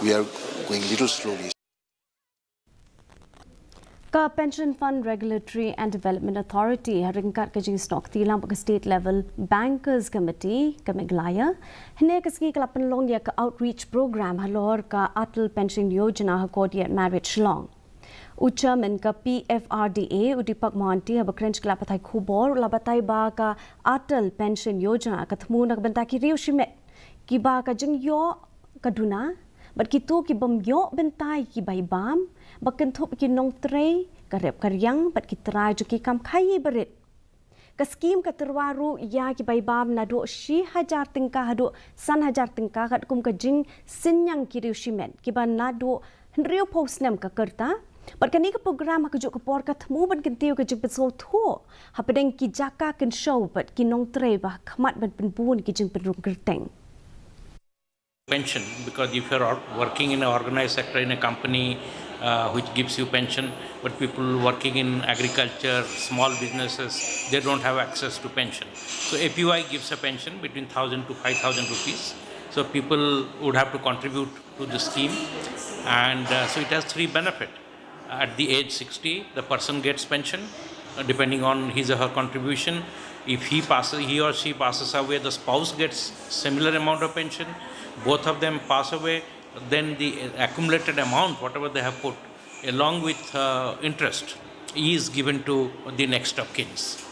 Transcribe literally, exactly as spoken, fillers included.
We are going little slowly. Ka Pension Fund Regulatory and Development Authority ha ryngkat ka jingsnoh kti lang bad ka State Level Bankers Committee ka Meghalaya hynne ka sngi ka la pynlong ïa ka outreach program halor ka Atal Pension Yojana ha Khyrdiat Married Shillong. U chairman ka P F R D A u Deepak Mohanty haba kren sha ki lad pathai khubor u la batai ba ka Atal Pension Yojana ka thmu na ka bynta ki riew shimet kiba ka jingïoh ka duna bad kito ki bym ïoh bynta ïa ki bai bam ba kynthup ki nongtrei ka rep ka riang bad ki trai jong ki kam khaïi barit. Ka skim ka tyrwa ruh ïa ki bai bam naduh shi hajar tyngka haduh san hajar tyngka katkum ka jingsynñiang ki riew shimet kiba naduh hynriewphew snem ka rta. Bad kane ka program ha kajuh ka por ka thmu ban kyntiew ka jingpynsngewthuh hapdeng ki jaka kynshew bad ki nongtrei ba khmat ban pynbun ki jingpynrung kyrteng. Pension, because if you're or- working in an organized sector in a company uh, which gives you pension, but people working in agriculture, small businesses, they don't have access to pension. So A P Y gives a pension between thousand to five thousand rupees. So people would have to contribute to the scheme, and uh, so it has three benefits. At the age sixty, the person gets pension uh, depending on his or her contribution. If he passes, he or she passes away, the spouse gets similar amount of pension. Both of them pass away, then the accumulated amount, whatever they have put, along with uh, interest, is given to the next of kins.